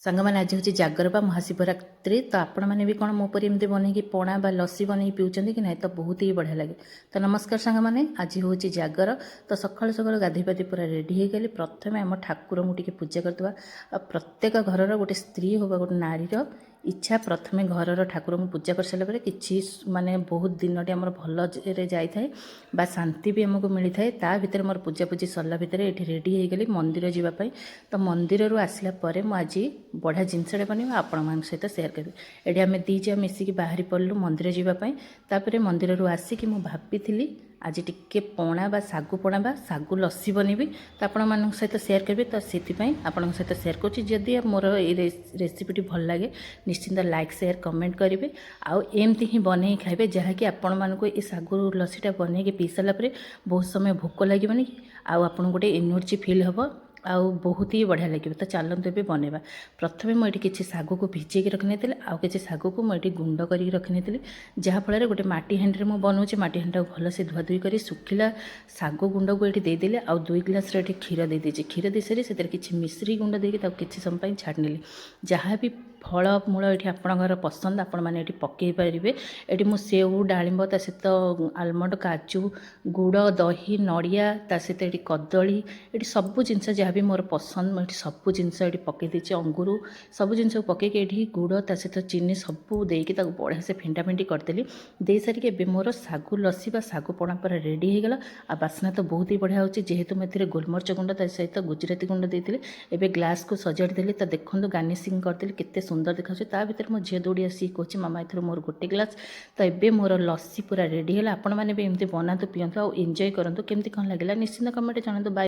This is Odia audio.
ସାଙ୍ଗମାନେ, ଆଜି ହେଉଛି ଜାଗର ବା ମହାଶିବରାତ୍ରି। ତ ଆପଣମାନେ ବି କ'ଣ ମୋ ପରି ଏମିତି ବନେଇକି ପଣା ବା ଲସି ବନେଇକି ପିଉଛନ୍ତି କି ନାହିଁ? ତ ବହୁତ ହି ବଢ଼ିଆ ଲାଗେ। ତ ନମସ୍କାର ସାଙ୍ଗମାନେ, ଆଜି ହେଉଛି ଜାଗର। ତ ସକାଳୁ ସକାଳୁ ଗାଧୋଇ ପାଧୋଇ ପୁରା ରେଡ଼ି ହେଇଗଲି। ପ୍ରଥମେ ଆମ ଠାକୁରଙ୍କୁ ଟିକେ ପୂଜା କରିଦେବା। ଆଉ ପ୍ରତ୍ୟେକ ଘରର ଗୋଟେ ସ୍ତ୍ରୀ ହଉ ବା ଗୋଟେ ନାରୀର ଇଚ୍ଛା, ପ୍ରଥମେ ଘରର ଠାକୁରଙ୍କୁ ପୂଜା କରିସାରିଲା ପରେ କିଛି ମାନେ ବହୁତ ଦିନଟି ଆମର ଭଲରେ ଯାଇଥାଏ ବା ଶାନ୍ତି ବି ଆମକୁ ମିଳିଥାଏ। ତା ଭିତରେ ମୋର ପୂଜାପୂଜି ସରିଲା ଭିତରେ ଏଠି ରେଡ଼ି ହେଇଗଲି ମନ୍ଦିର ଯିବା ପାଇଁ। ତ ମନ୍ଦିରରୁ ଆସିଲା ପରେ ମୁଁ ଆଜି ବଢ଼ିଆ ଜିନିଷଟେ ବନେଇବି, ଆପଣମାନଙ୍କ ସହିତ ସେୟାର କରିବି। ଏଠି ଆମେ ଦୁଇ ଜଣ ମିଶିକି ବାହାରି ପଡ଼ିଲୁ ମନ୍ଦିର ଯିବା ପାଇଁ। ତାପରେ ମନ୍ଦିରରୁ ଆସିକି ମୁଁ ଭାବିଥିଲି ଆଜି ଟିକେ ପଣା ବା ଶାଗୁ ପଣା ବା ଶାଗୁ ଲସି ବନେଇବି, ତ ଆପଣମାନଙ୍କ ସହିତ ସେୟାର କରିବି। ତ ସେଥିପାଇଁ ଆପଣଙ୍କ ସହିତ ସେୟାର କରୁଛି। ଯଦି ମୋର ଏଇ ରେସିପିଟି ଭଲ ଲାଗେ, ନିଶ୍ଚିନ୍ତ ଲାଇକ୍, ସେୟାର, କମେଣ୍ଟ କରିବେ। ଆଉ ଏମିତି ହିଁ ବନେଇକି ଖାଇବେ, ଯାହାକି ଆପଣମାନଙ୍କୁ ଏ ଶାଗୁ ଲସିଟା ବନେଇକି ପିଇ ସାରିଲା ପରେ ବହୁତ ସମୟ ଭୋକ ଲାଗିବନି ଆଉ ଆପଣଙ୍କୁ ଗୋଟେ ଏନର୍ଜି ଫିଲ୍ ହେବ ଆଉ ବହୁତ ହି ବଢ଼ିଆ ଲାଗିବ। ତ ଚାଲନ୍ତୁ ଏବେ ବନେଇବା। ପ୍ରଥମେ ମୁଁ ଏଠି କିଛି ଶାଗକୁ ଭିଜେଇକି ରଖିନେଇଥିଲି ଆଉ କିଛି ଶାଗକୁ ମୁଁ ଏଠି ଗୁଣ୍ଡ କରିକି ରଖିନେଇଥିଲି, ଯାହାଫଳରେ ଗୋଟେ ମାଟି ହାଣ୍ଡିରେ ମୁଁ ବନାଉଛି। ମାଟି ହାଣ୍ଡିଟାକୁ ଭଲସେ ଧୁଆଧୁଇ କରି ଶୁଖିଲା ଶାଗ ଗୁଣ୍ଡକୁ ଏଠି ଦେଇଦେଲି ଆଉ 2 ଗ୍ଲାସ୍ର ଏଠି କ୍ଷୀର ଦେଇଦେଇଛି। କ୍ଷୀର ଦେଇସାରି ସେଥିରେ କିଛି ମିଶ୍ରି ଗୁଣ୍ଡ ଦେଇକି ତାକୁ କିଛି ସମୟ ପାଇଁ ଛାଡ଼ିନେଲି। ଯାହା ବି ଫଳ ମୂଳ ଏଠି ଆପଣଙ୍କର ପସନ୍ଦ, ଆପଣମାନେ ଏଠି ପକାଇ ପାରିବେ। ଏଠି ମୁଁ ସେଉ, ଡାଳିମ୍ବ, ତା ସହିତ ଆଲମଣ୍ଡ, କାଜୁ, ଗୁଡ଼, ଦହି, ନଡ଼ିଆ, ତା ସହିତ ଏଠି କଦଳୀ, ଏଠି ସବୁ ଜିନିଷ ଯାହା ବି ମୋର ପସନ୍ଦ, ମୁଁ ଏଠି ସବୁ ଜିନିଷ ଏଠି ପକାଇ ଦେଇଛି। ଅଙ୍ଗୁରୁ, ସବୁ ଜିନିଷକୁ ପକାଇକି ଏଠି ଗୁଡ଼, ତା ସହିତ ଚିନି ସବୁ ଦେଇକି ତାକୁ ବଢ଼ିଆ ସେ ଫେଣ୍ଟା ଫେଣ୍ଟି କରିଦେଲି। ଦେଇସାରିକି ଏବେ ମୋର ଶାଗୁ ଲସି ବା ଶାଗୁ ପଣା ପୁରା ରେଡ଼ି ହେଇଗଲା। ଆଉ ବାସ୍ନା ତ ବହୁତ ହି ବଢ଼ିଆ ହେଉଛି, ଯେହେତୁ ମୁଁ ଏଥିରେ ଗୋଲମରିଚ ଗୁଣ୍ଡ, ତା ସହିତ ଗୁଜୁରାତି ଗୁଣ୍ଡ ଦେଇଥିଲି। ଏବେ ଗ୍ଲାସ୍କୁ ସଜାଡ଼ି ଦେଲି। ତ ଦେଖନ୍ତୁ, ଗାର୍ନିସିଂ କରିଦେଲି, କେତେ ସୁନ୍ଦର ଦେଖାଯାଉଛି। ତା ଭିତରେ ମୋ ଝିଅ ଦୌଡ଼ି ଆସିକି କହୁଛି, "ମାମା, ଏଥିରୁ ମୋର ଗୋଟେ ଗ୍ଲାସ୍।" ତ ଏବେ ମୋର ଲସି ପୁରା ରେଡ଼ି ହେଲା। ଆପଣମାନେ ବି ଏମିତି ବନାନ୍ତୁ, ପିଅନ୍ତୁ ଆଉ ଏନ୍ଜୟ କରନ୍ତୁ। କେମିତି କ'ଣ ଲାଗିଲା, ନିଶ୍ଚିନ୍ତ କମେଣ୍ଟ ଜଣାନ୍ତୁ। ବାଏ।